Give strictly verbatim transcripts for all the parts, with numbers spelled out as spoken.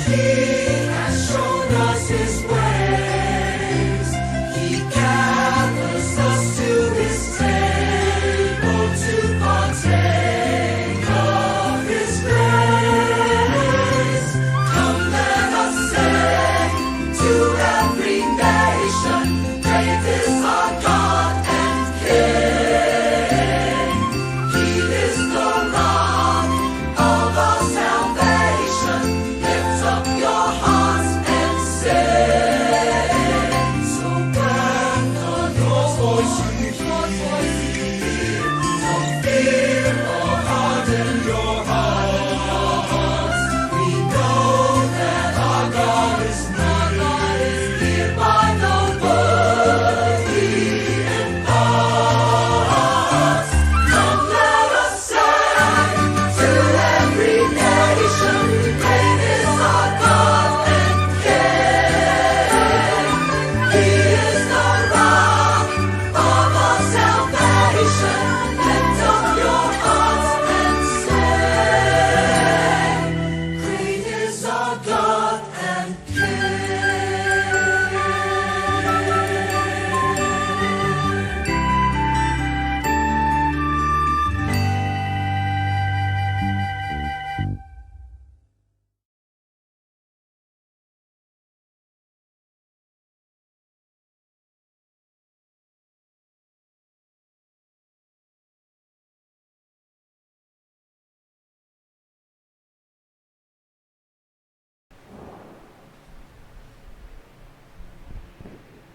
He has shown us his ways. He gathers us to his table to partake of his grace. Come, let us sing to every nation, "Great is our God and King." He is the rock of our salvation. Lift up your hearts and sing. So when the Lord's voice you hear, don't fear nor harden your hearts. We know that our God is near. By the word he imparts. Come, let us sing to every nation, "Great is our God and King." He is the rock of our salvation. Lift up your hearts and sing, "Great is our God and King."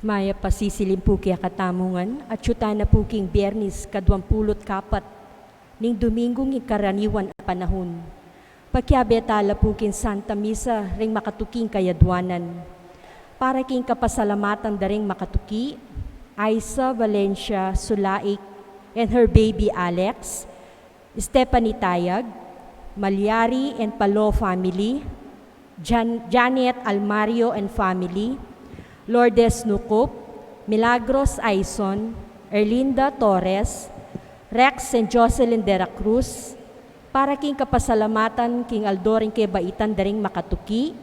Mayap a sisilim pu kekatamu ngan, atyu tana pu king Biernis kaduang pulu't kapat ning Duminggung ing karaniwan a panahun. Pakiabe tala pu king Santa Misa ring makatuking kayadwanan. Para king kapasalamatan da ring makatuki, Aiza Valencia Sulaik and her baby Alex, Stephanie Tayag, Malyari and Palo family, Jan-, Janet Almario and family, Lourdes Nucup, Milagros Aison, Erlinda Torres, Rex and Jocelyn de la Cruz, para king kapasalamatan king aldo ring kebaitan da ring makatuki,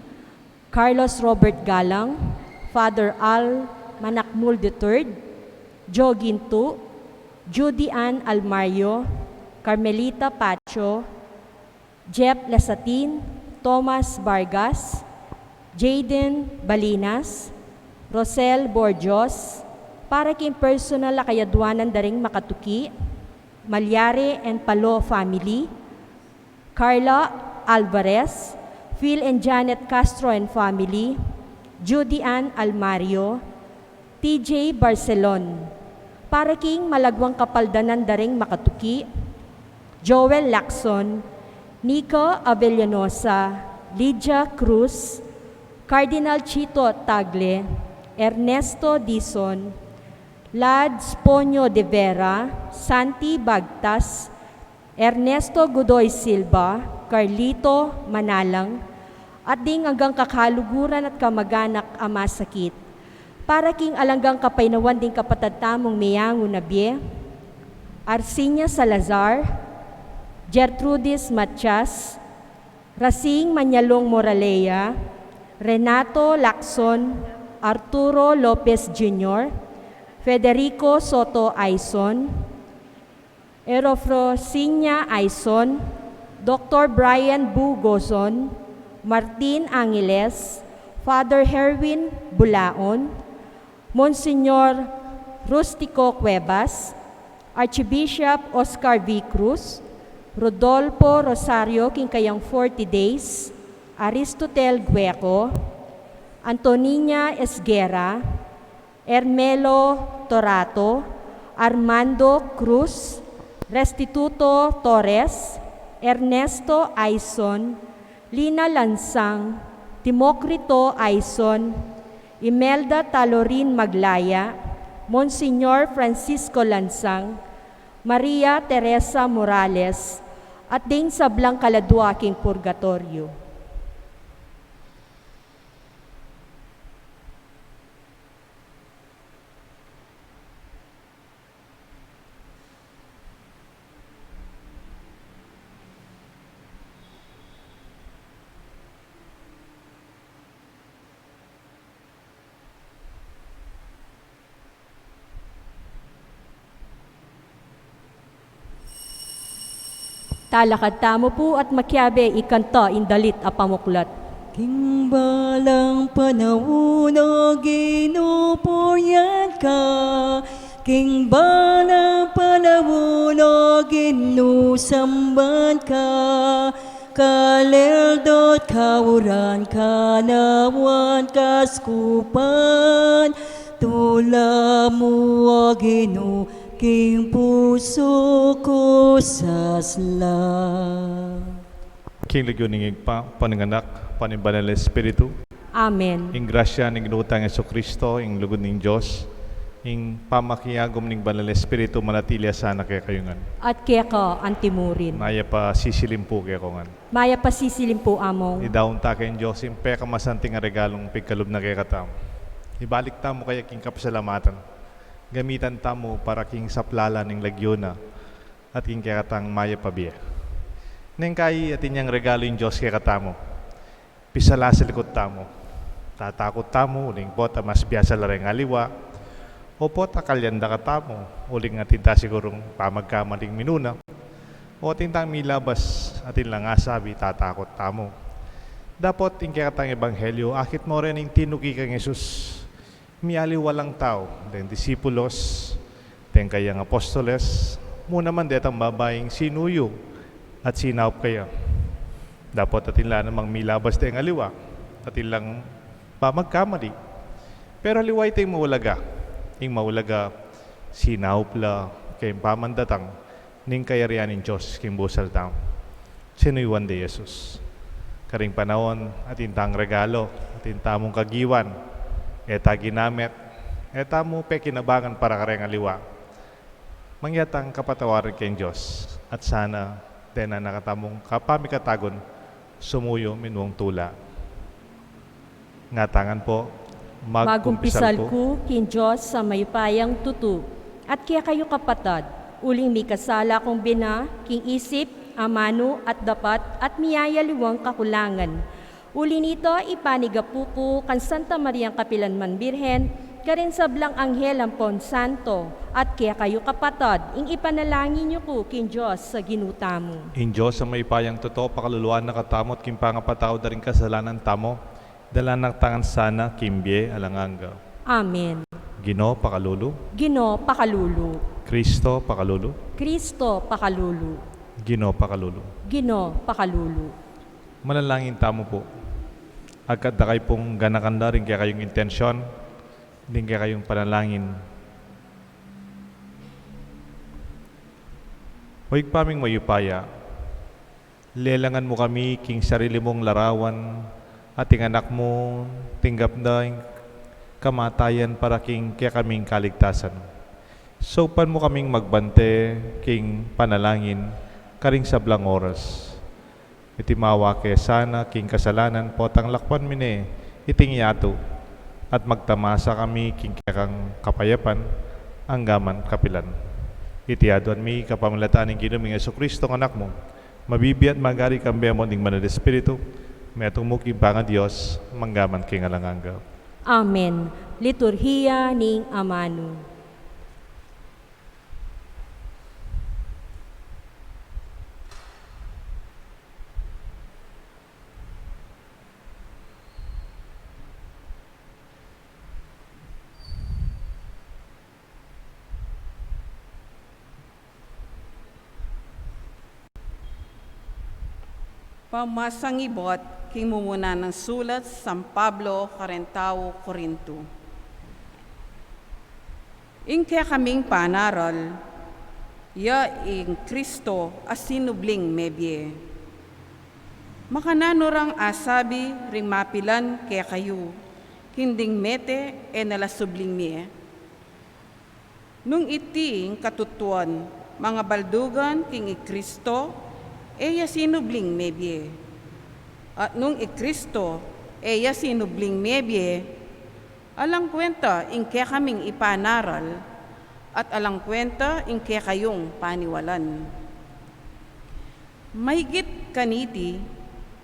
Carlos Robert Galang, Father Al Manakmul the third, Joe Ginto, Judy Ann Almario, Carmelita Pacho, Jeff Lasatin, Thomas Vargas, Jayden Balinas, Rosel Borjos, para king personal a kayadwanan da ring makatuki, Malyari and Palo family, Carla Alvarez, Phil and Janet Castro and family, Judy Ann Almario, T J Barcelon, para king malagwang kapaldanan da ring makatuki, Joel Lacson, Nico Avellanosa, Lydia Cruz, Cardinal Chito Tagle, Ernesto Dizon, Lads Ponyo de Vera, Santi Bagtas, Ernesto Godoy Silva, Carlito Manalang, at ding anggang kakaluguran at kamaganak a masakit. Para king alang anggang kapaynawan ding kapatad tamung meyangu na bie, Arsinia Salazar, Gertrudis Matias, Rasing Manyalong Moralea, Renato Lacson, Arturo Lopez Junior, Federico Soto Aison, Erofrosinia Aison, Doktor Brian Bu Gozon, Martin Angeles, Father Herwin Bulaon, Monsignor Rustico Cuevas, Archbishop Oscar V. Cruz, Rodolfo Rosario king kayang forty days, Aristotel Gueco, Antonina Esguerra, Ermelo Torato, Armando Cruz, Restituto Torres, Ernesto Aison, Lina Lansang, Democrito Aison, Imelda Talorin Maglaya, Monsignor Francisco Lansang, Maria Teresa Morales, at ding sablang kaladua king purgatoryo. Talakad tamu pu at makiabe ikanta ing dalit a pamuklat. King balang panaun, O Ginu, purian ka. King balang panaun, O Ginu, samban ka. Kalel dot kauran, kanawan kaskupan, tula mu, O Ginu, king pusu ku sasla. King lagyu ning Ibpa, ampo ning Anak, ampo ning Banal a Espiritu. Amen. Ing grasya ning Ginu tang Jesucristo, ing lugud ning Dios, ing pamakiagum ning Banal a Espiritu, manatili ya sana kekayu ngan. At keka antimurin. Mayap a sisilim pu kekongan. Mayap a sisilim pu, Among. Idaun ta king Dios ing pekamasanting a regalung pigkalub na kekatamu. Ibalik tamu kaya king kapasalamatan. Gamitan tamu para king saplalan ning lagyu na at king kekatang mayap a bie. Neng kayi atin yang regalu ing Dios kekatamu. Pisalasalikut tamu. Tatakut tamu, uling pota mas biasa la reng aliwa, o pota kalyan da katamu, uling atin ta sigurung pamagkamaling minuna, o atin tang milabas, atin lang asabi, tatakut tamu. Dapot ing kekatang ebanghelyo, akit mu rin ing tinuki kang Jesus. Mialiwa lang tau, deng disipulos, deng kayang apostoles, mu naman detang babaing sinuyu at sinaup kaya. Dapot atin la namang milabas deng aliwa, atin lang pamagkamali. Pero aliwa ita ing maulaga, ing maulaga sinaup la keng pamandatang ning kayarian ning Dios king busal tamu. Sinuyuan de Jesus. Karing panaun, atin tang regalo, atin tamung kagiwan, e ta ginamit, e tamu pekinabangan para kareng aliwa. Mangya tang kapatawaran keng Dios, at sana, dena na katamung kapamikatagun, sumuyu minuang tula. Ngatanan pu, magkumpisal ku king Dios a mayupayang tutu, at kekayu kapatad, uling mikasala kung bina, king isip, amanu, at dapat, at miyayaliwang kakulangan. Uli nita, ipanigapu ku kang Santa Mariang kapilan man Birhen, karing sablang anghel ampon santo, at kekayu kapatad, ing ipanalangin yu ku king Dios a Ginu tamu. Ing Dios a mayupayang tutu, pakaluluan na katamu at king pangapatawad da ring kasalanan tamu, dalan na katamu sana king bie alang angga. Amen. Ginu, pakalulu. Ginu, pakalulu. Kristo, pakalulu. Kristo, pakalulu. Ginu, pakalulu. Ginu, pakalulu. Manalangin tamu pu. Agkat da kayu pung ganakan da ring kekayung intensyon, ring kekayung panalangin. O Ibpa ming mayupaya, lelangan mu kami king sarili mung larawan, at ing Anak mu, tinggap na ing kamatayan para king kekaming kaligtasan. Saupan mu kaming magbante king panalangin karing sablang oras. Iti mawa ke sana king kasalanan potang lakpan mi ne iting yatu, at magtamasa kami king kekang kapayapan angga man kapilan. Iti aduan mi kapamilatan ning Ginu ming Jesucristo, Anak mu, mabibie at magari kambe mu ning Banal a Espiritu, metung mu king pangaDios, mangga man king alang angga. Amen. Liturhiya ning Amanu. Pamasang ibot king mumuna nang sulat San Pablo kareng tau Corinto. Ing kekaming panaral, ya ing Kristo a sinubling mebie. Makananu rang asabi ring mapilan kekayu, king ding mete e na la subling mie? Nung iti ing katutuan, mangabaldugan king i Kristo e ya sinubling mebie. At nung i Kristo e ya sinubling mebie, alang kuenta ing kekaming ipanaral, at alang kuenta ing kekayung paniwalan. Maygit kaniti,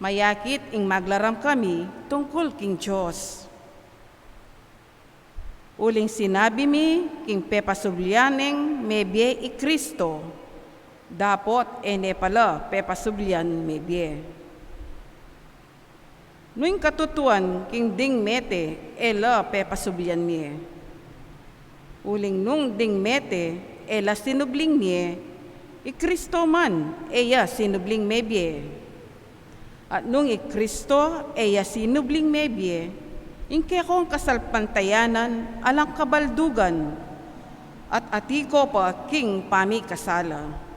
mayakit ing maglaram kami tungkul king Dios. Uling sinabi mi king pepasublian neng mebie i Kristo, Dapot e ne pala pepasublian mebie. Nung ing katutuan king ding mete e la pepasublian mie. Uling nung ding mete e la sinubling mie, i Kristo man e ya sinubling mebie. At nung i Kristo e ya sinubling mebie, ing kekong kasalpantayanan alang kabaldugan, at atiu ko pa king pamikasala.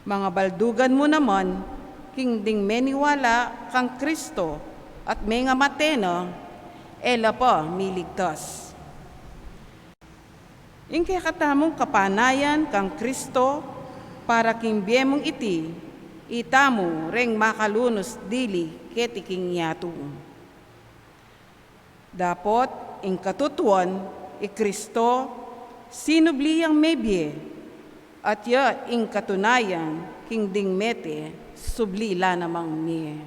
Mangabaldugan mu naman king ding meniwala kang Kristo at mengamate na, e la pa miligtas. Ing kekatamung kapanayan kang Kristo para king bie mung iti, itamu reng makalunus dili keti king yatu. Dapot ing katutuan, i Kristo sinubli yang mebie, at ya ing katunayan king ding mete subli la namang mie.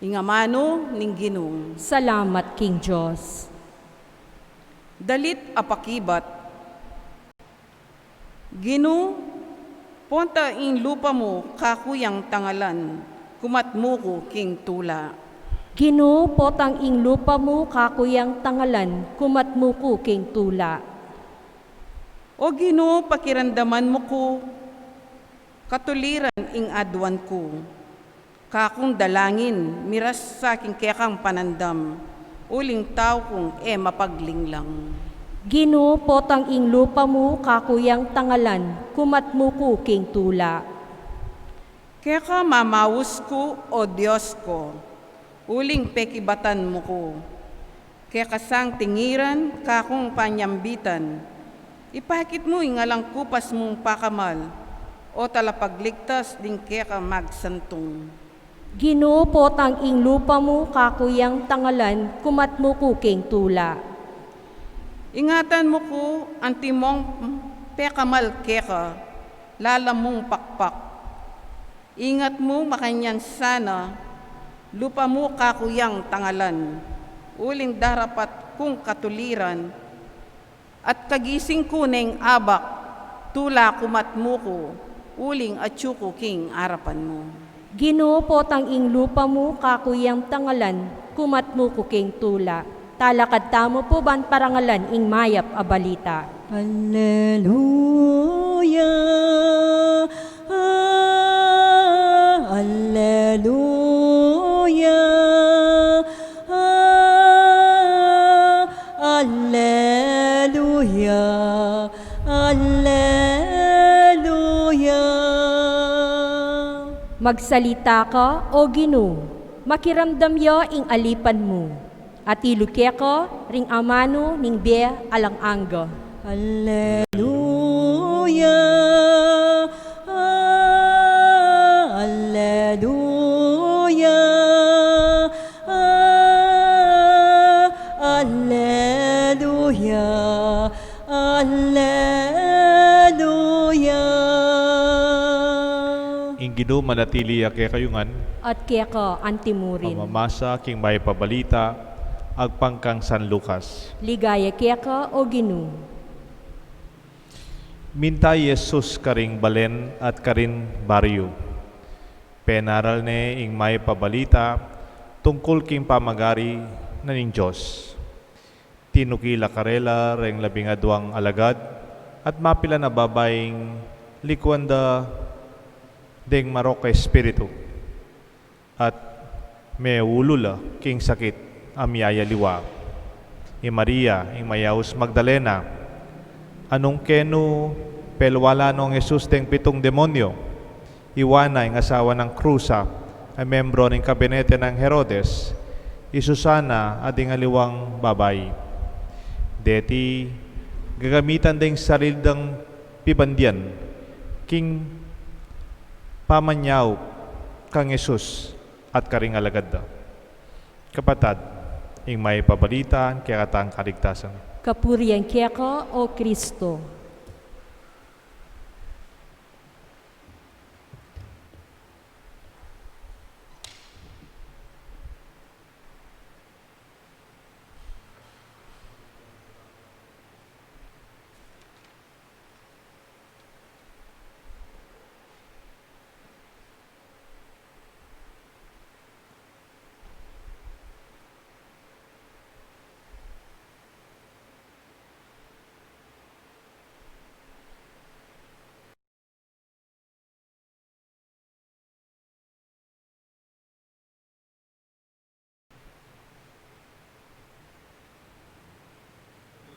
Ing amanu ning Ginu. Salamat king Dios. Dalit a pakibat. Ginu, pota ing lupa mu kaku yang tangalan, kumat mu ku king tula. Ginu, potang ing lupa mu kaku yang tangalan, kumat mu ku king tula. O Ginu, pakiramdaman mu ku, katuliran ing aduan ku. Kakung dalangin, miras sa king kekang panandam, uling tau kung e mapaglinglang. Ginu, potang ing lupa mu kaku yang tangalan, kumat mu ku king tula. Keka mamaus ku, o Dios ko, uling pekibatan mu ku. Keka sang tingiran kakung panyambitan, ipakit mu ing alang kupas mung pakamal, o talapagligtas ding keka magsantung. Ginu, potang ing lupa mu kaku yang tangalan, kumat mu ku king tula. Ingatan mu ku antimong pekamal keka, lalam mung pakpak. Ingat mu makanyan sana, lupa mu kaku yang tangalan, uling darapat kung katuliran, at kagising ku neng abak, tula kumat mu ku, uling atyu ku king arapan mu. Ginu, potang ing lupa mu kaku yang tangalan, kumat mu ku king tula. Talakad tamu pu ban parangalan ing mayap a balita. Alleluia, ah, alleluia, ah, alleluia, alleluia. Magsalita ka, O Ginu, makiramdam ya ing alipan mu. Atilu keka ring amanu ning bie alang angga. Alleluia, ah, alleluia, ah, alleluia, alleluia. Ing Ginu manatili ya kekayu ngan. At keka antimurin. Pamamasa king mayap a balita agpang kang San Lucas. Ligaya keka, O Ginu. Minta i Jesus karing balen at karing baryu. Penaral ne ing mayap a balita tungkul king pamagari na ning Dios. Tinukil la karela reng labing aduang alagad at mapilan a babaing likuan da deng marok a espiritu at meulul la king sakit a miyayaliwa. I Maria, ing mayaus Magdalena, a nung kenu pelwala nong Jesus deng pitung demonyo, i Juana ing asawa nang Cuza, a membro ning kabinete nang Herodes, i Susana, at ding aliwang babai. Deti gagamitan da ing sarili dang pibandian king pamanyaup kang Jesus at karing alagad da. Kapatad, ing mayap a balita kekatang kaligtasan. Kapurian keka, O Kristo.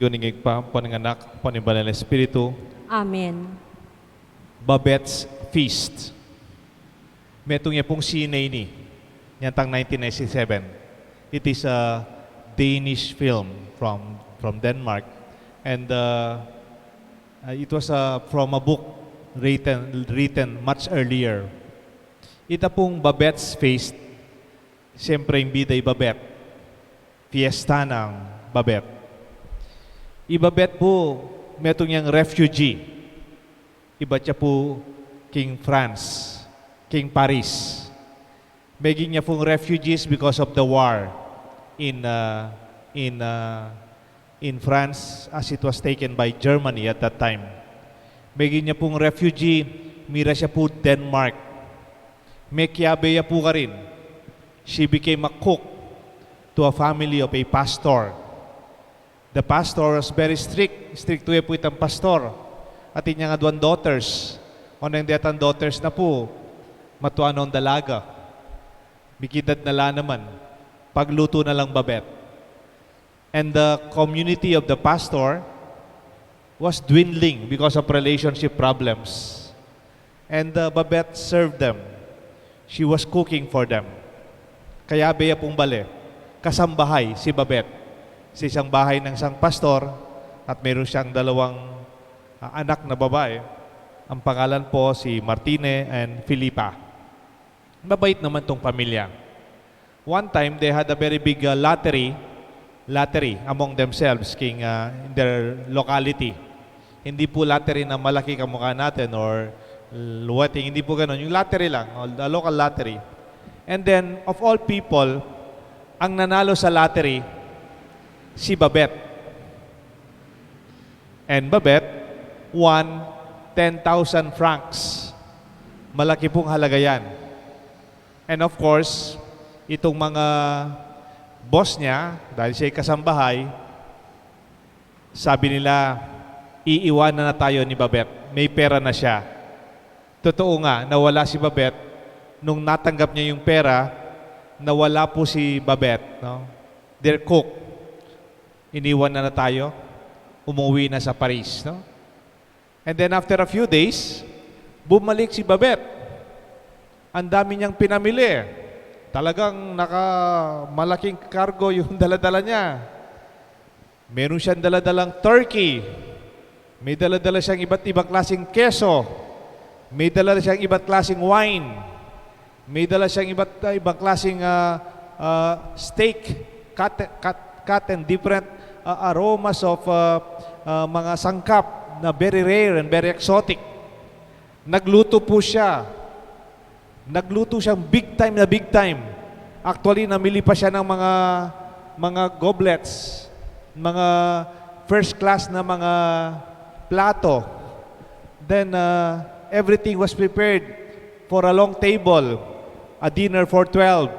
Lagyu ning Ibpa, ampo ning Anak, ampo ning Banal a Espiritu. Amen. Babette's Feast. Metung ya pung sine ini, nyantang nineteen ninety-seven. It is a Danish film from, from Denmark. And, uh, uh, it was, uh, from a book written, written much earlier. Ita pung Babette's Feast, siyempre, ing bida i Babette. Fiesta ng Babette. I Babette pu, metung yang refugee. Ibat ya pu king France, king Paris. Meging ya pung refugees because of the war in, uh, in, uh, in France, as it was taken by Germany at that time. Meging ya pung refugee, mira ya pu Denmark. Mekiabe ya pu karin. She became a cook to a family of a pastor. The pastor was very strict. Striktu ya pu itang pastor. Atin yang aduang daughters. Oneng detang daughters na pu, matua nong dalaga. Mikidad na la naman. Paglutu na lang Babette. And the community of the pastor was dwindling because of relationship problems. And, uh, Babette served them. She was cooking for them. Kayabe ya pung bale, kasambahay si Babette. Sa isang bahay ng isang pastor, at meron siyang dalawang, uh, anak na babae. Ang pangalan po si Martine and Filipa. Mabait naman tong pamilya. One time, they had a very big, uh, lottery, lottery among themselves, king, uh, in their locality. Hindi po lottery na malaki kamukha natin or luwet, hindi po ganun. Yung lottery lang, a local lottery. And then, of all people, ang nanalo sa lottery, si Babette. And Babette won ten thousand francs. Malaki pong halaga yan. And of course, itong mga boss niya, dahil siya'y kasambahay, sabi nila, "Iiwanan na tayo ni Babette. May pera na siya." Totoo nga, nawala si Babette. Nung natanggap niya yung pera, nawala po si Babette, no? Their cook, iniwan na, na tayo, umuwi na sa Paris, no? And then after a few days, bumalik si Babette. Ang dami niyang pinamili. Talagang nakamalaking kargo yung dala-dala niya. Meron siyang dala-dalang turkey. May dala-dala siyang iba't ibang klaseng keso. May dala siyang iba't klaseng wine. May dala siyang iba't, uh, ibang klaseng, uh, uh, steak, cut, cut, cut and different, uh, aromas of, uh, uh, mga sangkap na very rare and very exotic. Nagluto po siya. Nagluto siyang big time na big time. Actually, namili pa siya ng mga, mga goblets, mga first class na mga plato. Then, uh, everything was prepared for a long table, a dinner for twelve.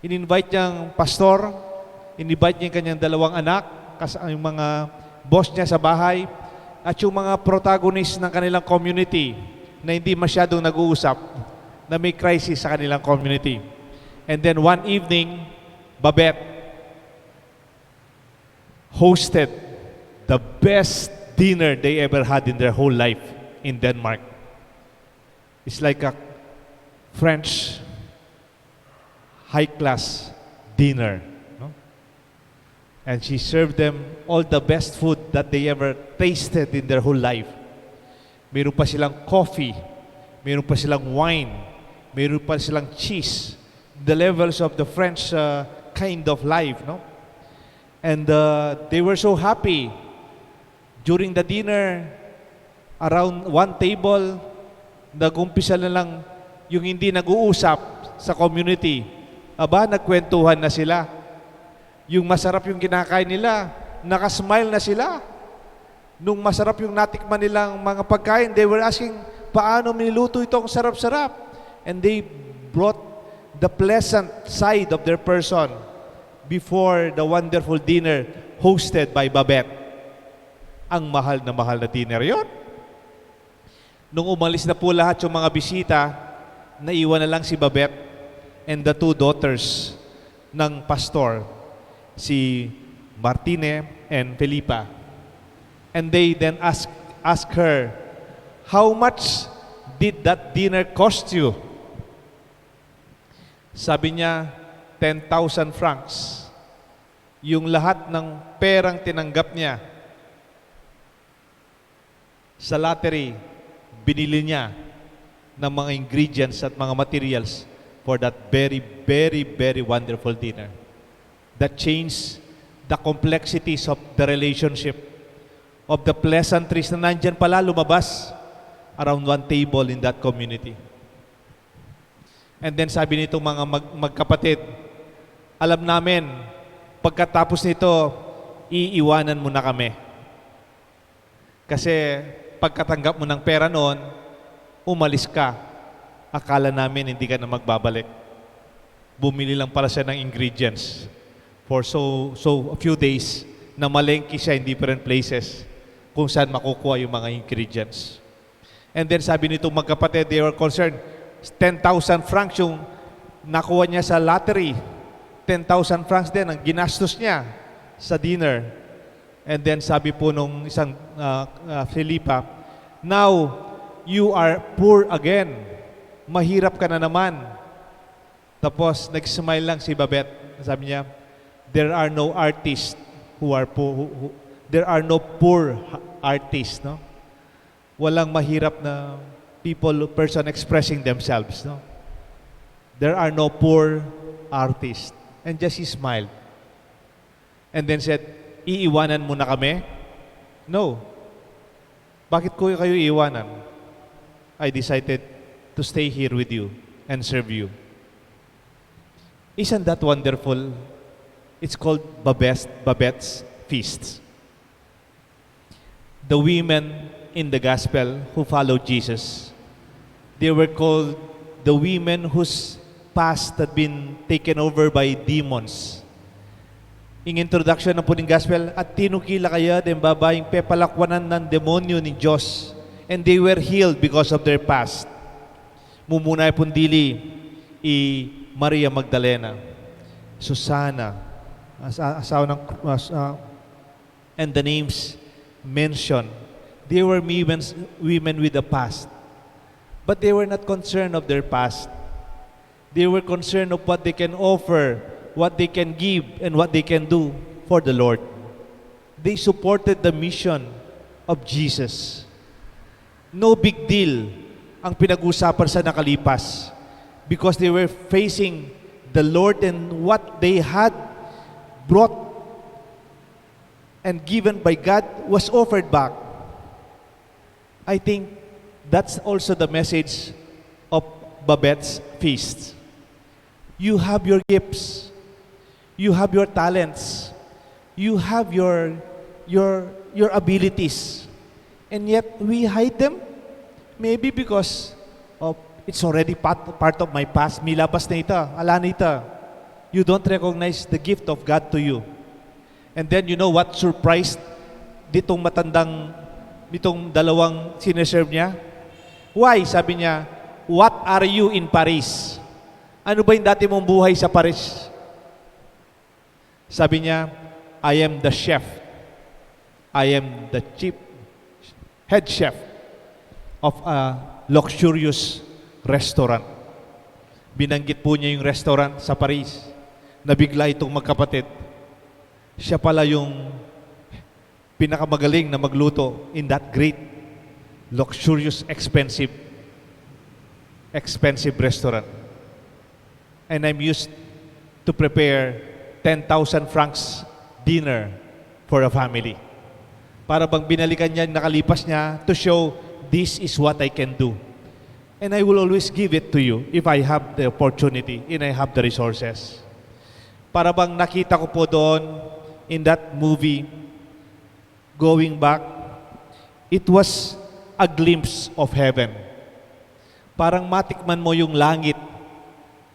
In-invite niyang pastor, in-invite niya yung kanyang dalawang anak, kas-, yung mga boss niya sa bahay, at yung mga protagonist ng kanilang community na hindi masyadong nag-uusap, na may crisis sa kanilang community. And then one evening, Babette hosted the best dinner they ever had in their whole life in Denmark. It's like a French high-class dinner, no? And she served them all the best food that they ever tasted in their whole life. Meron pa silang coffee, meron pa silang wine, meron pa silang cheese. The levels of the French, uh, kind of life, no? And, uh, they were so happy. During the dinner, around one table, nag-umpisa na lang yung hindi nag-uusap sa community. Aba, nagkwentuhan na sila. Yung masarap yung kinakain nila, nakasmile na sila. Nung masarap yung natikman nilang mga pagkain, they were asking, "Paano niluto itong sarap-sarap?" And they brought the pleasant side of their person before the wonderful dinner hosted by Babette. Ang mahal na mahal na dinner yon. Nung umalis na po lahat yung mga bisita, naiwan na lang si Babette and the two daughters ng pastor, si Martine and Felipa. And they then ask, ask her, "How much did that dinner cost you?" Sabi niya, "Ten thousand francs." Yung lahat ng perang tinanggap niya sa lottery, binili niya ng mga ingredients at mga materials for that very, very, very wonderful dinner that changed the complexities of the relationship, of the pleasantries na nandyan pala lumabas around one table in that community. And then sabi nitong mga mag-, magkapatid, "Alam namin, pagkatapos nito, iiwanan mo na kami. Kasi pagkatanggap mo ng pera noon, umalis ka. Akala namin hindi ka na magbabalik." Bumili lang pala siya ng ingredients for so, so a few days na malengke siya in different places kung saan makukuha yung mga ingredients. And then sabi nitong magkapatid, they were concerned, ten thousand francs yung nakuha niya sa lottery. Ten thousand francs din ang ginastos niya sa dinner. And then sabi po nung isang, ah, ah, Felipa, "Now, you are poor again. Mahirap ka na naman." Tapos nag-smile lang si Babette. Sabi niya, "There are no artists who are poor, who, who- there are no poor ha- artists, no?" Walang mahirap na people, person expressing themselves, no? "There are no poor artists." And just he smiled. And then said, "Iiwanan mo na kami?" "No." "Bakit ko kayo iiwanan?" "I decided to stay here with you and serve you." Isn't that wonderful? It's called Babes-, Babette's Feast. The women in the gospel who followed Jesus, they were called the women whose past had been taken over by demons. Ing introduction na pu ning gospel, "At tinukila kaya deng babaing pepalakwanan ng demonyo ning Diyos, and they were healed because of their past." Mumuna pung dili i Maria Magdalena, Susana, as-, asawa ng, as-, ah, and the names mentioned. They were women, women with a past. But they were not concerned of their past. They were concerned of what they can offer, what they can give, and what they can do for the Lord. They supported the mission of Jesus. No big deal ang pinag-usapan sa nakalipas, because they were facing the Lord, and what they had brought and given by God was offered back. I think that's also the message of Babette's Feast. You have your gifts, you have your talents, you have your, your, your abilities, and yet we hide them. Maybe because of, "It's already part, part of my past. Milabas na ita, ala na ita." You don't recognize the gift of God to you. And then, you know what surprised ditong matandang, ditong dalawang sineserve niya? "Why?" sabi niya, "What are you in Paris? Ano ba yung dati mong buhay sa Paris?" Sabi niya, "I am the chef. I am the chief, head chef of a luxurious restaurant." Binanggit po niya yung restaurant sa Paris. Nabigla itong magkapatid. Siya pala yung pinakamagaling na magluto in that great, luxurious, expensive, expensive restaurant. And I'm used to prepare ten thousand francs dinner for a family. Para bang binalikan niya yung nakalipas niya to show, "This is what I can do. And I will always give it to you if I have the opportunity and I have the resources." Para bang nakita ko po doon in that movie, going back, it was a glimpse of heaven. Parang matikman mo yung langit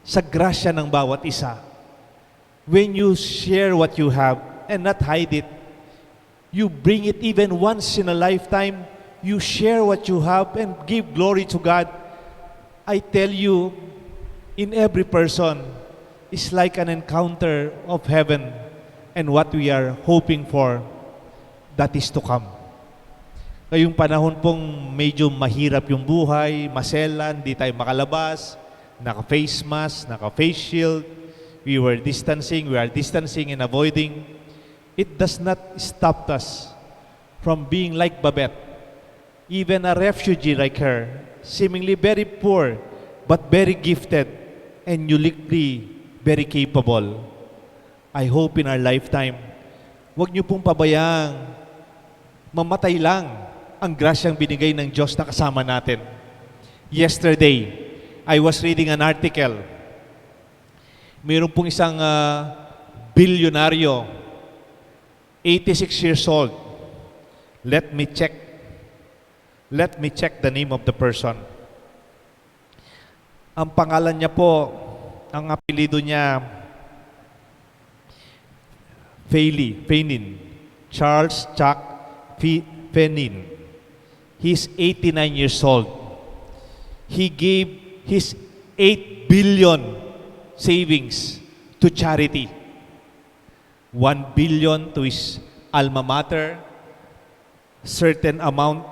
sa grasya ng bawat isa. When you share what you have and not hide it, you bring it even once in a lifetime, you share what you have and give glory to God. I tell you, in every person is like an encounter of heaven and what we are hoping for that is to come. Ngayong panahon pong medyo mahirap yung buhay, maselan, di tayo makalabas, naka-face mask, naka-face shield, we were distancing, we are distancing and avoiding. It does not stop us from being like Babette, even a refugee like her, seemingly very poor, but very gifted and uniquely very capable. I hope in our lifetime, wag niyo pong pabayang mamatay lang ang grasyang binigay ng Diyos na kasama natin. Yesterday, I was reading an article. Mayroon pong isang, ah, bilyonaryo, eighty-six years old. Let me check. Let me check the name of the person. Ang pangalan niya po, ang apelyido niya, Faley, Fanin. Charles Chuck Fi-, Fanin. He's eighty-nine years old. He gave his eight billion savings to charity. One billion to his alma mater, certain amount,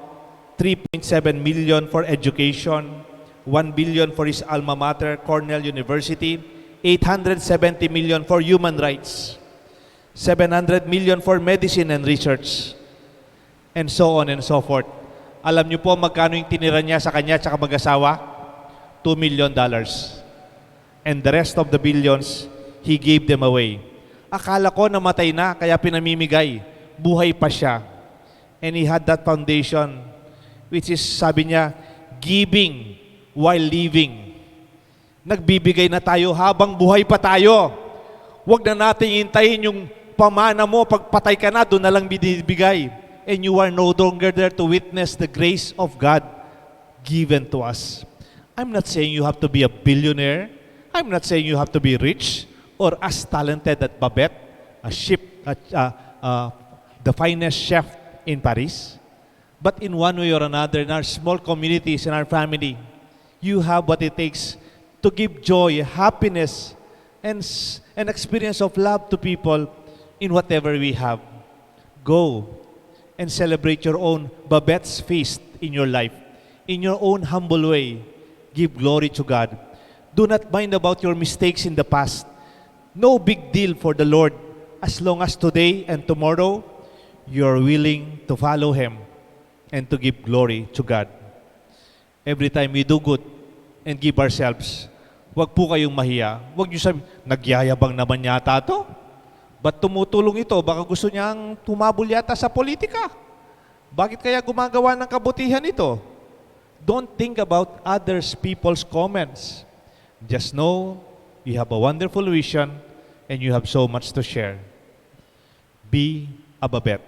three point seven million for education, one billion for his alma mater, Cornell University, eight hundred seventy million for human rights, seven hundred million for medicine and research, and so on and so forth. Alam niyo po magkano yung tinira niya sa kanya at saka mag-asawa? Two million dollars. And the rest of the billions, he gave them away. Akala ko namatay na, kaya pinamimigay. Buhay pa siya. And he had that foundation, which is, sabi niya, giving while living. Nagbibigay na tayo habang buhay pa tayo. Huwag na nating hintayin yung pamana mo, pagpatay ka na, doon na lang binibigay. And you are no longer there to witness the grace of God given to us. I'm not saying you have to be a billionaire. I'm not saying you have to be rich or as talented as Babette, a chef, a, a, a, the finest chef in Paris. But in one way or another, in our small communities, in our family, you have what it takes to give joy, happiness, and s-, an experience of love to people in whatever we have. Go and celebrate your own Babette's feast in your life. In your own humble way, give glory to God. Do not mind about your mistakes in the past. No big deal for the Lord as long as today and tomorrow you're willing to follow Him and to give glory to God. Every time we do good and give ourselves, wag po kayong mahiya. Wag niyo sabi, "Nagyayabang naman yata 'to. Ba't tumutulong ito? Baka gusto niyang tumabol yata sa politika. Bakit kaya gumagawa ng kabutihan ito?" Don't think about others people's comments. Just know you have a wonderful vision and you have so much to share. Be a Babette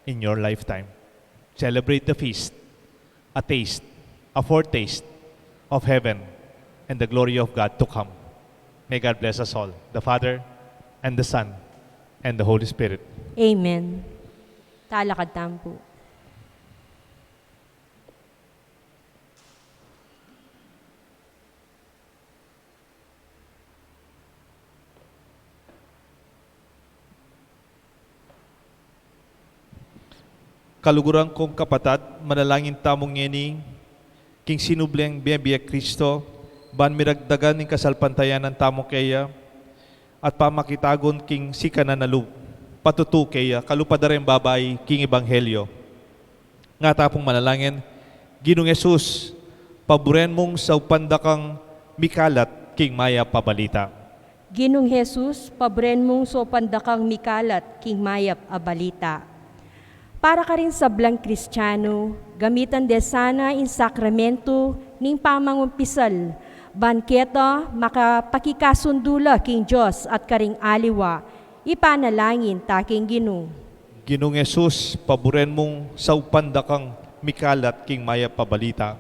in your lifetime. Celebrate the feast, a taste, a foretaste of heaven and the glory of God to come. May God bless us all, the Father and the Son and the Holy Spirit. Amen. Talakad tamu pu. Kaluguran kong kapatad, manalangin tamu ngeni king sinubleng bie-bie Kristo, ban miragdagan ing kasalpantayanan tamu keya, at pamakitagun king sikanan a lub, patutu keya, kalupa da ring babai king ebanghelyo. Nga ta pung manalangin, Ginung Jesus, paburen mung saupan da kang mikalat king mayap a balita. Ginung Jesus, paburen mung saupan da kang mikalat king mayap a balita. Para karing sablang Kristiano, gamitan de sana ing sakramentu ning pamangumpisal, ban keta makapakikasundu la king Dios at karing aliwa, ipanalangin ta king Ginu. Ginung Jesus, paburen mung saupan da kang mikalat king mayap a balita.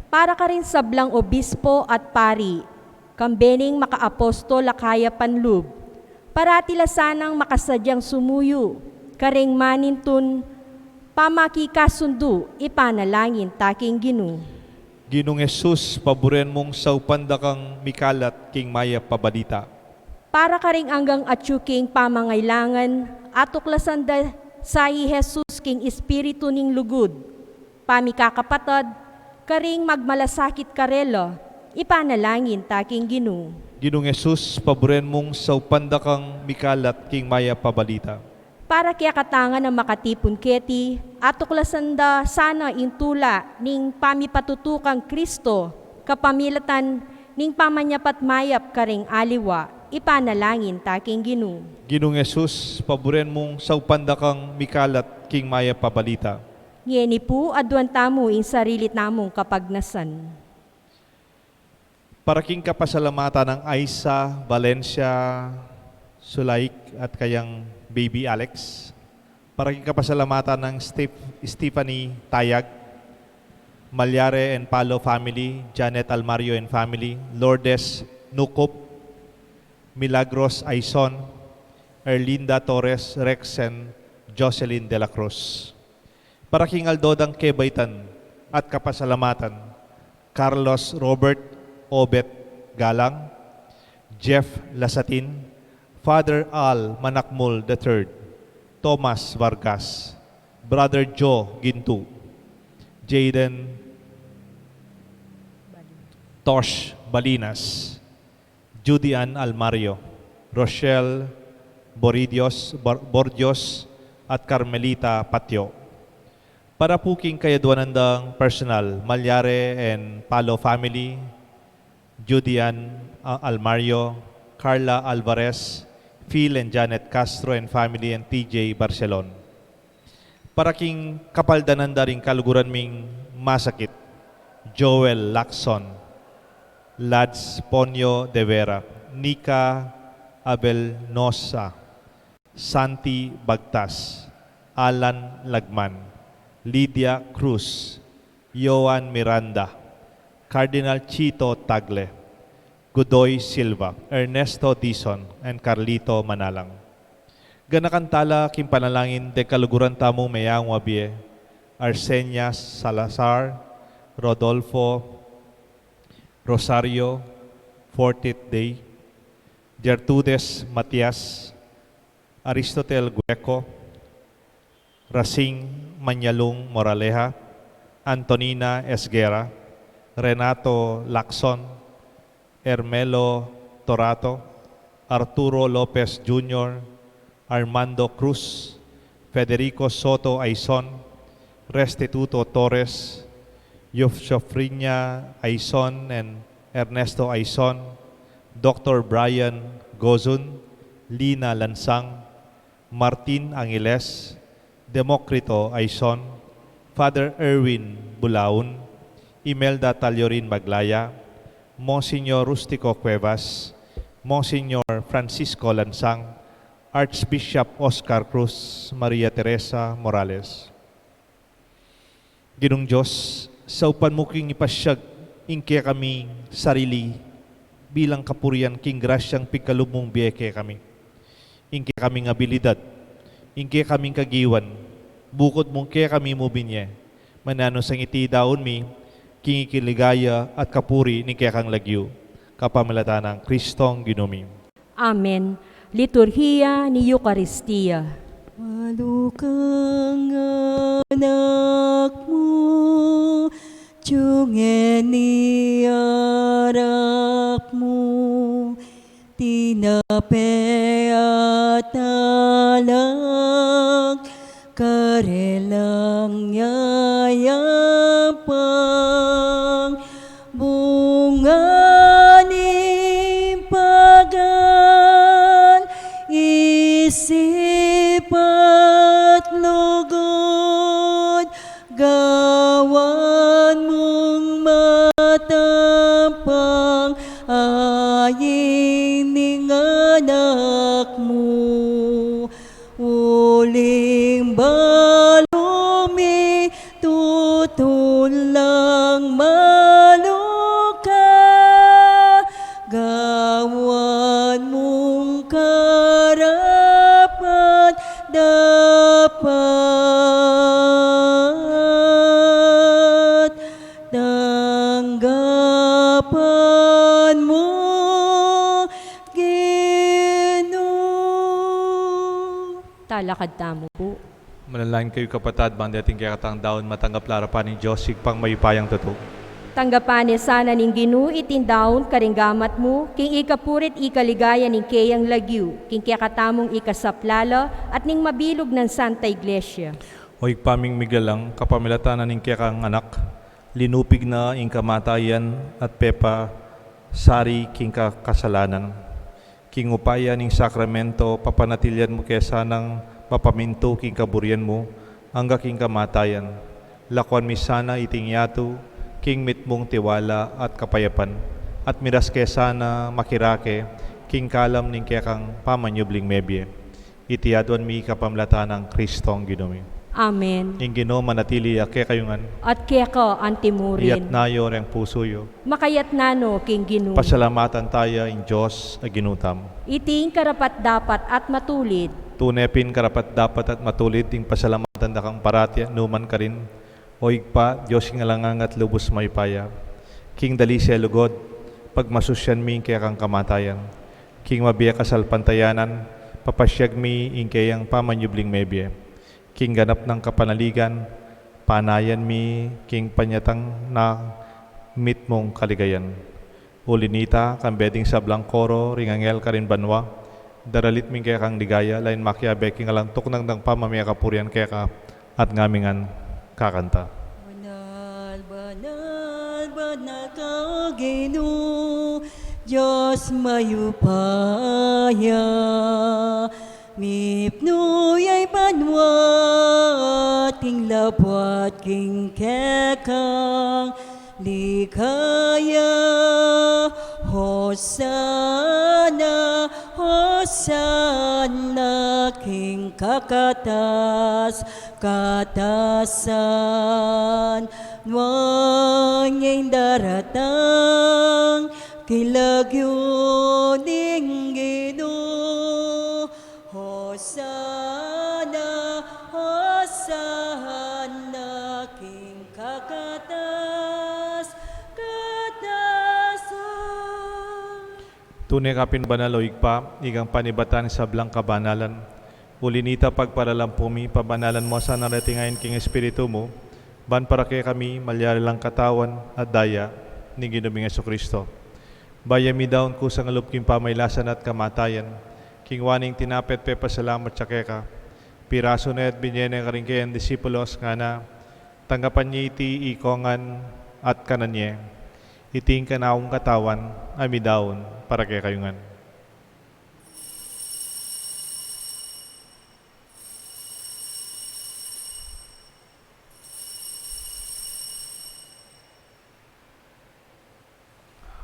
Para karing sablang obispo at pari, kambe ning makaapostol a kayapan lub, parati la sanang makasadyang sumuyu karing manintun pamakikasundu, ipanalangin ta king Ginu. Ginung Jesus, paburen mung saupan da kang mikalat king mayap a balita. Para karing anggang atyu king pamangailangan, atuklasan da sa i Jesus king espiritu ning lugud, pamikakapatad, karing magmalasakit karela, ipanalangin ta king Ginu. Ginung Jesus, paburen mung saupan da kang mikalat king mayap a balita. Para kekatang a makatipun keti, atuklasan da sana ing tula ning pamipatutu kang Kristo, kapamilatan ning pamanyapat mayap karing aliwa, ipanalangin ta king Ginu. Ginung Jesus, paburen mung saupan da kang mikalat king mayap a balita. Ngeni pu, aduan tamu ing sarili tamung kapagnasan. Para king kapasalamatan nang Aisa Valencia Sulaik at kayang baby Alex. Para king kapasalamatan nang Steph-, Stephanie Tayag, Malyare and Palo family, Janet Almario and family, Lourdes Nukup, Milagros Aison, Erlinda Torres Rexen, Jocelyn de la Cruz. Para king aldo dang kebaitan at kapasalamatan, Carlos Robert Obet Galang, Jeff Lasatin, Father Al Manakmul the third, Thomas Vargas, Brother Joe Gintu, Jaden Tosh Balinas, Judy Ann Almario, Rochelle Boridios, Bor-, Bordios, at Carmelita Patio. Para pu king kayaduanan dang personal, Malyare and Palo family, Judy Ann, ah, Almario, Carla Alvarez, Phil and Janet Castro and family, and T J Barcelon. Para king kapaldanan da ring kaluguran ming masakit, Joel Lacson, Lads Ponyo de Vera, Nika Abelnosa, Santi Bagtas, Alan Lagman, Lydia Cruz, Joan Miranda, Cardinal Chito Tagle, Godoy Silva, Ernesto Dizon, and Carlito Manalang. Ganakan tala king panalangin deng kaluguran tamung meangu a bie, Arsenia Salazar, Rodolfo Rosario, Fortit Day, Gertrudes Matias, Aristotel Gueco, Rasing Manyalung Moraleja, Antonina Esguerra, Renato Lacson, Hermelo Torato, Arturo Lopez Junior, Armando Cruz, Federico Soto Aison, Restituto Torres, Yufsofrinia Aison and Ernesto Aison, Doctor Brian Gozun, Lina Lansang, Martin Angeles, Democrito Aison, Father Erwin Bulaon, Imelda Taliorin Maglaya, Monsignor Rustico Cuevas, Monsignor Francisco Lansang, Archbishop Oscar Cruz, Maria Teresa Morales. Ginung Dios, saupan mu king ipasiag ing kekaming sarili bilang kapurian king grasyang pigkalub mung bie kekami. Ing kekaming abilidad, ing kekaming kagiwan, bukud mung kekami mu binie, mananu sang iti daun mi king ikiligaya at kapuri ning kekang lagyu, kapamilatan nang Kristong Ginu mi. Amen. Liturhiya ning Eukaristia. Malukang anak mu, tiyunge ning arap mu, tinape at alang, karelang yayapang, bunga ning pagal, isip at lugud, gawan mung matampang, ayni ning anak mu. Uling balu mi tutun lang maluka, gawan mung karapat-dapat, tanggapan mu, Ginu. Talakad tamu pu. Manalangin kayu, kapatad, ban deting kekatang daun matanggap la arapan ning Dios, Ibpang mayupayang tutu. Tanggapan ne sana ning Ginu iting daun karing gamat mu, king ikapurit ikaligaya ning keyang lagyu, king kekatamung ikasaplala at ning mabilug nang Santa Iglesia. O Ibpa ming migalang, kapamilatan na ning kekang Anak, linupig na ing kamatayan at pepasari king ka-, kasalanan. King upaya ning sakramento, papanatilian mu ke sanang mapamintu king kaburian mu angga king kamatayan. Lakuan mi sana iting yatu king mitmung tiwala at kapayapan, at miras ke sana makirake king kalam ning kekang pamanyubling mebie. Iti aduan mi kapamilatan nang Kristong Ginu mi. Amen. Ing Ginu manatili ya kekayu ngan. At keka antimurin. Iyatna yu reng pusu yu. Makayatna no king Ginu. Pasalamatan taya ing Dios a Ginu tamu. Iti ing karapat-dapat at matulid. Tune pin karapat-dapat at matulid ing pasalamatan da kang parati at nukaman karin, O Ibpa, Dios king alang angga at lubus mayupaya. King dalise lugud, pagmasusyan mi ing kekang kamatayan. King mabie kasalpantayanan, papasiag mi ing keyang pamanyubling mebie. King ganap nang kapanaligan, panayan mi king panyatang na mitmung kaligayan. Uli nita, kambe ding sablang koro ring anghel karin banua, daralit mi ing kekang ligaya, lain makiabe king alang tuknang dang pamamie kapurian keka, at ngami ngan kakanta. Banal, banal, banal ka, Ginu, Dios mayupaya. Mipnu ya ing banua at ing labuad king kekang ligaya. Hosana, Hosana king kakatas-katasan. Nuan ya ing daratang king lagyu ning Ginu. Hosana, Hosana king kakatas-katasan. Tune ka pin banal, O Ibpa, ikang panibatan ning sablang kabanalan. Uli nita, pagparalampu mi, pabanalan mu sana reting ain king Espiritu mu, ban para kekami malyari lang katawan at daya ning Ginu ming Jesucristo. Bayu mi daun kusang lub king pamailasan at kamatayan, kinua ne ing tinape at pepasalamat ya keka, pirasu ne at binie ne karing keyang disipulos, ngana: Tanggapan ye iti ikongan at kanan ye. Iti ing kanakung katawan a midaun para kekayu ngan.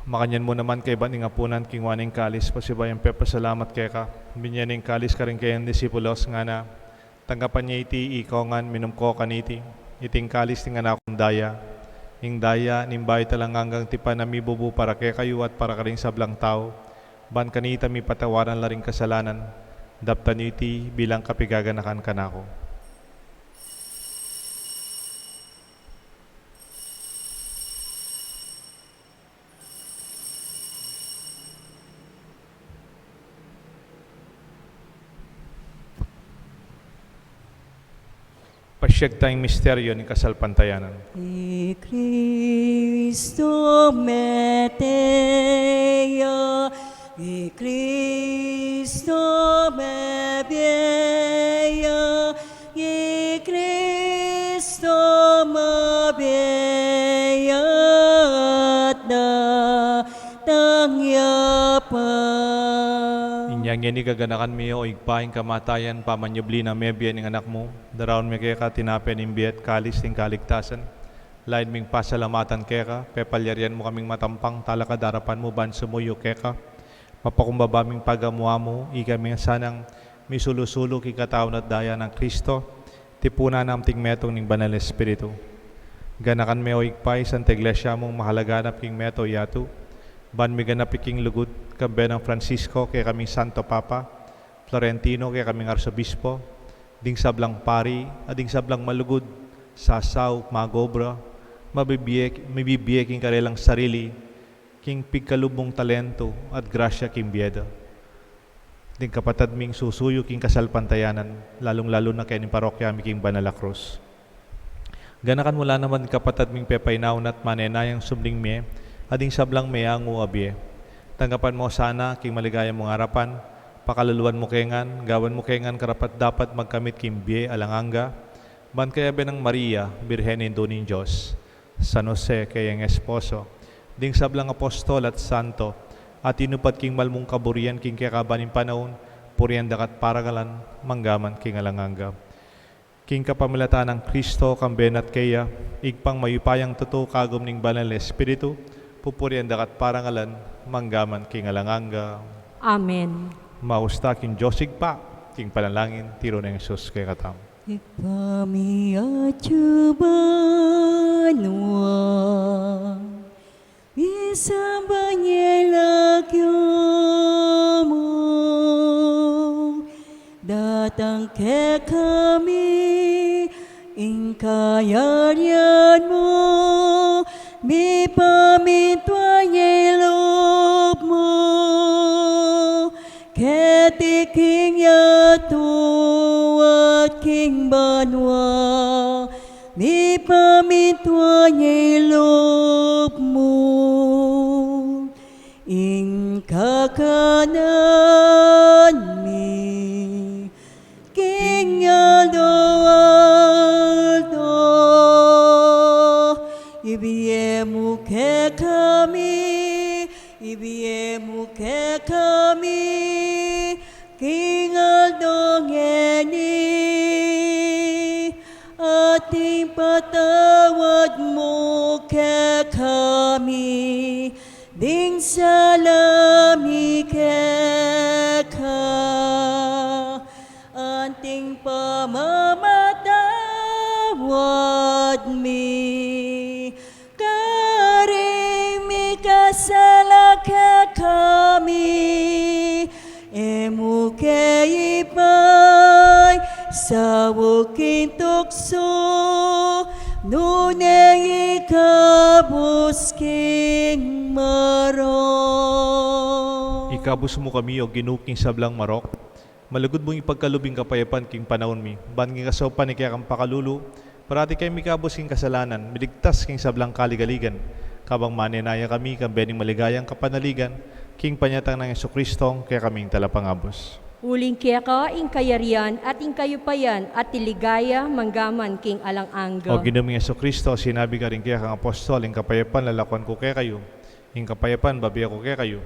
Makanyan mu naman kaybat ning apunan, kinua ne ing kalis, pasibayu yang pepasalamat keka, binie ne ing kalis karing keyang disipulos, ngana: Tanggapan ye iti ikongan, minum ko kaniti. Iti ing kalis ning kanakung daya, ing daya ning bayu at alang anggang tipan a mibubu para kekayu at para karing sablang tau, ban kanita mipatawaran la ring kasalanan. Daptan yu iti bilang kapigaganakan kanaku. Pasiag taya ing misteryu ning kasalpantayanan. I Kristu mete ya, i Kristu mebie ya, i Kristu mebie ya, at datang ya pa. Inya ngeni gaganakan mi, O Ibpa, ing kamatayan, pamanyubli nang mebie ning Anak mu, daraun mi keka tinape ning bie at kalis ning kaligtasan. Lain ming pasalamatan keka, pepalyarian mu kaming matampang talakad king arapan mu ban sumuyu keka. Mapakumbaba ming pagamu-amu, ikami sanang misulu-sulu king katawan at daya nang Kristu, tipunan na king metung ning Banal Espiritu. Ganakan me, O Ibpa, ing Santa Iglesia mung makalaganap king meto yatu, ban miganap ya king lugud, kambe nang Francisco, kekaming Santo Papa, Florentino, kekaming Arsobispo, ding sablang pari, at ding sablang malugud, sasaup, mag-obra, mabibie, mabibie king karelang sarili, king pigkalub mung talentu at grasya king bie da. Ding kapatad ming susuyu king kasalpantayanan, lalung-lalu na keni king parokya mi king Banal a Krus. Ganakan mu la naman ding kapatad ming pepainaun at manenayang subling mie, at ding sablang meangu a bie. Tanggapan mu sana king maligaya mung arapan, pakaluluan mu ke ngan, gawan mu ke ngan karapat-dapat magkamit king bie alang angga, ban kayabe nang Maria, Birhen Indu ning Dios, San Jose kayang esposo, ding sablang apostol at santo, a tinupad king mal mung kaburian king kekaban ning panaun, purian da ka at parangalan, mangga man king alang angga. King kapamilatan nang Kristo, kambe na at keya, Ibpang mayupayang tutu, kagum ning Banal a Espiritu, pupurian da ka at parangalan, mangga man king alang angga. Amen. Maus ta king Dios Ibpa, king panalangin, tiru nang Jesus kekatamu. Ibpa mi atsu banua, misamban ya ing lagyu mu, datang kekami ing kayarian mu, mipamintuan ya ing lub mu, keti king yatu at king banua, mipamintuan ya ing lub mu. Ing kakanan mi king aldo-aldo, ibie mu kekami, ibie mu kekami king aldo ngeni, at ipatawad mu kekami ding sala mi keka, anti ing pamamatawad mi karing mikasala kekami, e mu ke ipaisaul king tuksu, nune ikabus king marok. Ikabus mu kami, O Ginu, king sablang marok. Malugud mung ipagkalub ing kapayapan king panaun mi, ban king kasaupan ning kekang pakalulu, parati kaming mikabus king kasalanan, miligtas king sablang kaligaligan, kabang manenaya kami kambe ning maligayang kapanaligan, king panyatang nang Jesucristo, kekaming Talapangabus. Uling keka ing kayarian at ing kayupayan at ing ligaya mangga man king alang angga. O Ginu ming Jesucristo, sinabi mu karing kekang apostol, ing kapayapan lalakuan ku kekayu, ing kapayapan bibie ku kekayu.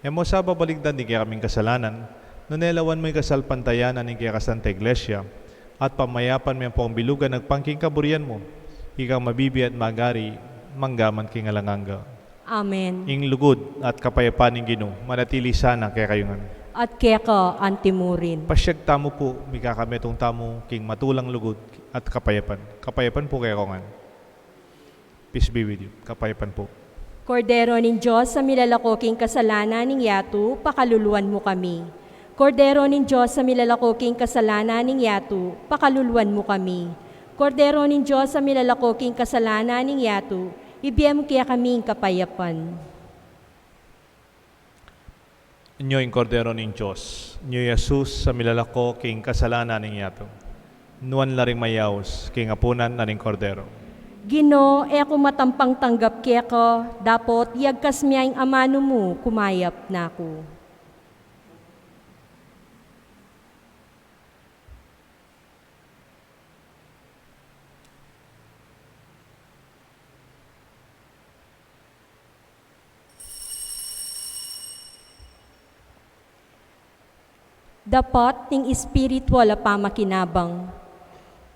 E mu sa babaligdan ding kekaming kasalanan, nune lawan mu ing kasalpantayanan ning kekang Santa Iglesia, at pamayapan me ampong bilugan agpang king kaburian mu, ikang mabibie at magari, mangga man king alang angga. Amen. Ing lugud at kapayapan ning Ginu manatili sana kekayu ngan. At keka antimurin. Pasiag tamu pu, mikakametung tamu king matulang lugud at kapayapan. Kapayapan pu kekayu ngan. Peace be with you. Kapayapan pu. Kordero ning Dios, a milalako king kasalanan ning yatu, pakaluluan mu kami. Kordero ning Dios, a milalako king kasalanan ning yatu, pakaluluan mu kami. Kordero ning Dios, a milalako king kasalanan ning yatu, ibie mu kekami ing kapayapan. Nyo ing Kordero ning Dios, nyo i Jesus a milalako king kasalanan ning yatu. Nuan la ring mayaus king apunan na ning Kordero. Ginu, e ku matampang tanggap keka, dapot iyagkas me ing amanu mu, kumayap na ku. Dapat ning espiritual a pamakinabang.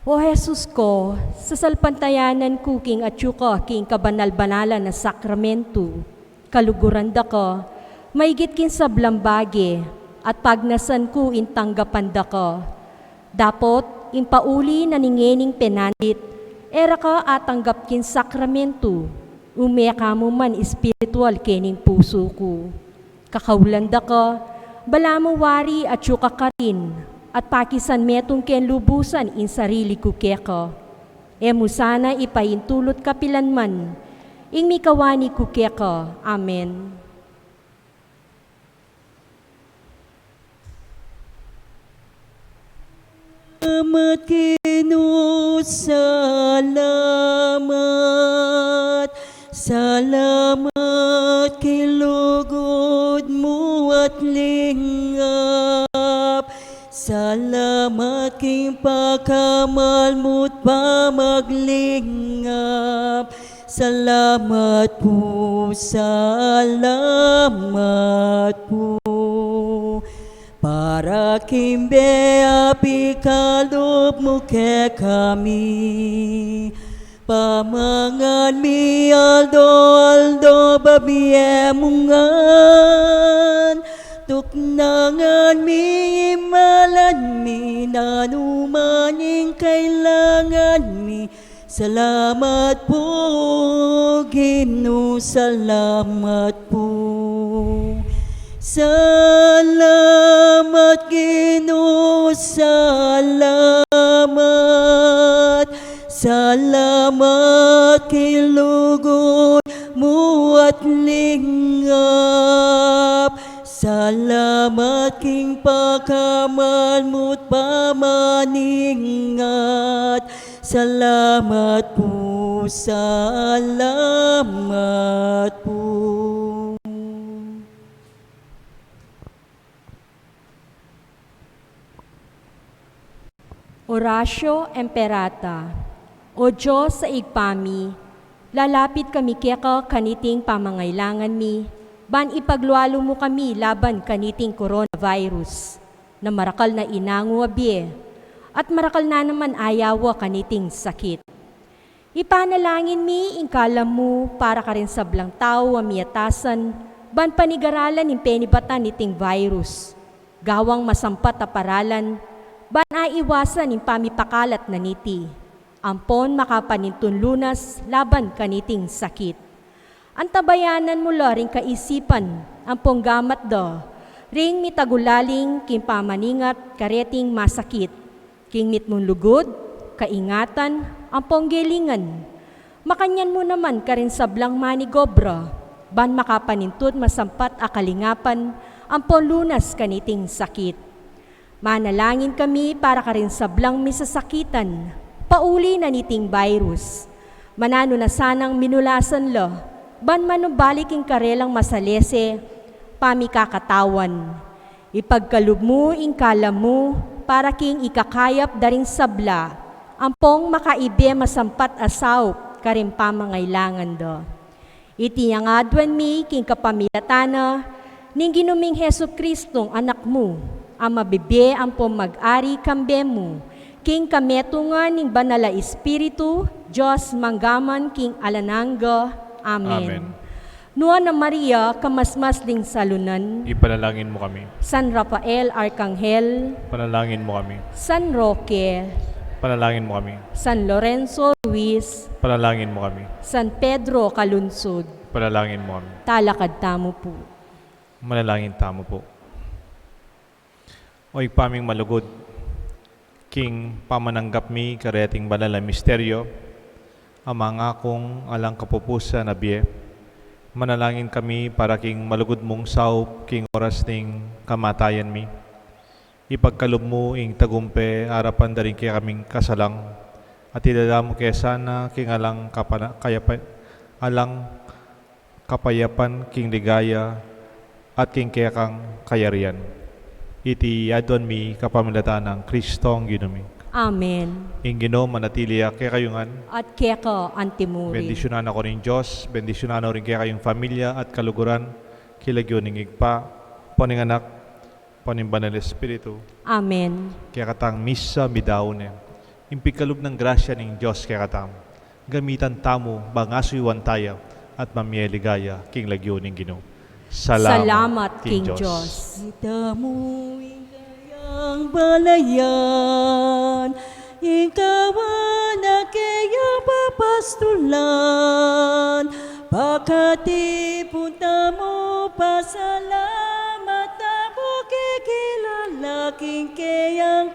O Jesus ko, sasalpantayanan ku king atyu ka king kabanal-banalan a sakramento, kaluguran da ka, maigit king sablang bage, at pagnasan ku ing tanggapan da ka. Dapot, ing pauli na ning ngening penandit, e ra ka atanggap king sakramento, ume ka mu man espiritual kening pusu ku. Kakaulan da ka, balamu wari atyu ka karin, at pakisan metung keng lubusan ing sarili ku keka. E mu sana ipaintulut kapilan man, ing mikawani ku keka. Amen. Salamat, Ginu, salamat. Salamat king lugud mu at lingap. Salamat king pakamal mu't pamaglingap. Salamat pu, salamat pu. Para king bie a pikalub mu kekami. Pamangan mi aldo-aldo, babie mu ngan. Tuknangan mi, imalan mi, nanu man ing kailangan mi. Salamat pu, Ginu, salamat pu. Salamat, Ginu, salamat. Salamat king lugud mu at lingap. Salamat king pakamal mu't pamaningat. Salamat pu, salamat pu. Oratio Imperata. O Dios a Ibpa mi, lalapit kami keka kaniting pamangailangan mi, ban ipaglualu mu kami laban kaniting coronavirus, na marakal na inangu a bie, at marakal na naman ayawa kaniting sakit. Ipanalangin mi ing kalam mu para karing sablang tau a miatasan, ban panigaralan ing penibatan niting virus. Gawang masampat a paralan, ban aiwasan ing pamipakalat na niti. Ampon makapanintun lunas laban kaniting sakit. Antabayanan mu la ring kaisipan ampong gamat da, ring mitagulaling king pamaningat kareting masakit, king mitmung lugud, kaingatan, ampong gelingan. Makanyan mu naman karing sablang manigobra, ban makapanintun masampat a kalingapan ampong lunas kaniting sakit. Manalangin kami para karing sablang misasakitan pauli na niting virus. Mananu na sanang minulasan la, ban manumbalik ing karelang masalese pamikakatawan. Ipagkalub mu ing kalam mu para king ikakayap da ring sabla, ampong makaibe masampat a saup karing pamangailangan da. Iti ing aduan mi king kapamilatan na ning Ginu ming Jesucristong Anak mu, a mabibie ampong mag-ari kambe mu, king kametungan ning Banal a Espiritu, Dios mangga man king alang angga. Amen. Amen. Nuan a Maria, kamasmas ling salunan. Ipanalangin mu kami. San Rafael Arkanghel. Panalangin mu kami. San Roque. Panalangin mu kami. San Lorenzo Ruiz. Panalangin mu kami. San Pedro Calungsod. Panalangin mu kami. Talakad tamu pu. Manalangin tamu pu. O Ibpa ming malugud, king pamananggap mi kareting banal a misteryo, a mangakung alang kapupusan a bie, manalangin kami para king malugud mung saup king oras ning kamatayan mi. Ipagkalub mu ing tagumpe arapan da ring kekaming kasalang, at idala mu ke sana king alang kapana-, kayapa-, alang kapayapan, king ligaya, at king kekang kayarian. Iti aduan mi kapamilatan nang Kristong Ginu mi. Amen. Ing Ginu manatili ya kekayu ngan. At keka antimurin. Bendisyunan na ko ning Dios, bendisyunan na rin kekayung familia at kaluguran, king lagyu ning Ibpa, ampo ning Anak, ampo ning Banal Espiritu. Amen. Kekatang misa midaun ne. Ing pigkalub nang grasya ning Dios kekatamu, gamitan tamu, ban asuyuan taya, at mamie ligaya king lagyu ning Ginu. Salamat king Dios. Salamat king Dios. Itamu ing kayang balayan, ing kawan a keyang papastulan, pakatipun tamu, pasalamat tamu, kekilala king keyang